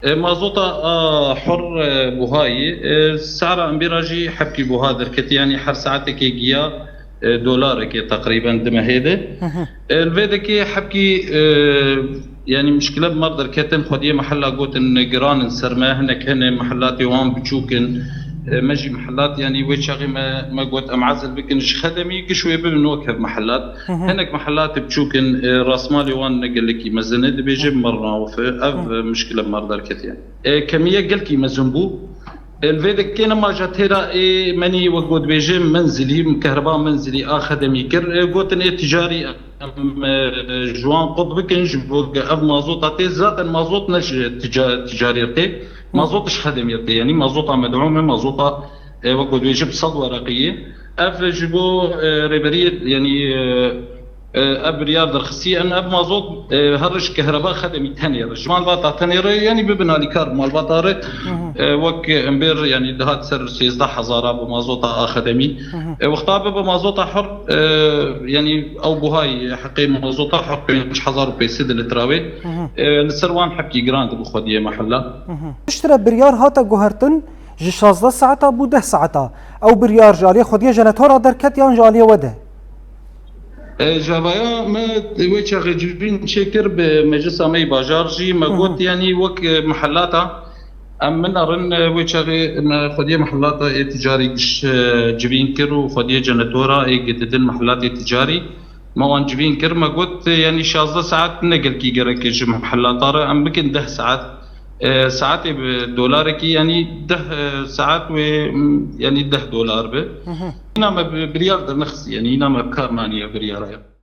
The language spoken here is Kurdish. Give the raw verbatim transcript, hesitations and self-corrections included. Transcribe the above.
E, mazota a hur, e, buhayî, e, sara embêra jî hebkî buha derketî, yanî her saetekê giya, e, dolarekê teqrîben di mehê de. E, li vê dekê hebkî, e, yanî mişkile bi me derketin, xwediyê mehella gotin giran in ser me, hinek hene mehellatê wan biçûk in. E, me jî mehellat, yanî wê çaxê me, me got em ezil bikin ji xedemî giş wê bibin wek hev mehellat. Hinek mehellat biçûk in, e, rasmalê wan ne gelekî mezin e, dibêje bi me re nawife. Ev, e, mişkile bi me re derketiye. E, kemiye gelkî mezin bû. E, li vê dekê nema ja têra ê menî wek got dibêje menzilî, kehreba menzilî a xedemî kir. E, gotin ê ticarî em, e, ji wan qut bikin ji bo ku ev mazota tê. Zaten mazot ne ji tica-, ticarî tê. Mazot ji xedemî tê. Yanî mazota medûm e, mazota, e, wek got dibêje bi sed wereqî ye. Ev ji bo, e, rêberiyê, yanî, e, e, ev biryar derxistî, em ev mazot, e, her ji kehreba xedemî tenê re, ji malbata tenê re, yanî bibin alîkar malbata re, e, wek em bêr, yanî dihat ser sêzdeh hezara bi mazota a xedemî. E, wexta bibe mazota hur, e, yanî ew buhayî heqê mazota hur pênc hezar û pênc sed litra wê, e, li ser wan hebkî giran dibe xwediyê mehella. Piştre biryar hate guhertin, ji şazdeh saeta bû deh saeta. Ew biryar ji aliyê xwediyê jenetora derket yan ji aliyê we de? E, ji avaya me wê çaxê civîn çêkir bi meclisa me yî bajar jî. Me got, yanî wek, e, mehellata, em min erin, e, wê çaxê me xwediyê mehellata ê ticarî giş, e, civîn kir û xwediyê cenetora ê gididin mehellatê ticarî. Me wan civîn kir, me got, e, yanî şazdeh saet ne gelkî gerek e ji mehellata re, em bikin deh saet. E, saetê bi dolarekî, yanî deh, e, saet wê, m, yanî deh dolar be. Îna me bi-, biryar dernexistî, yanî îna me bi kar maniye biryara ya.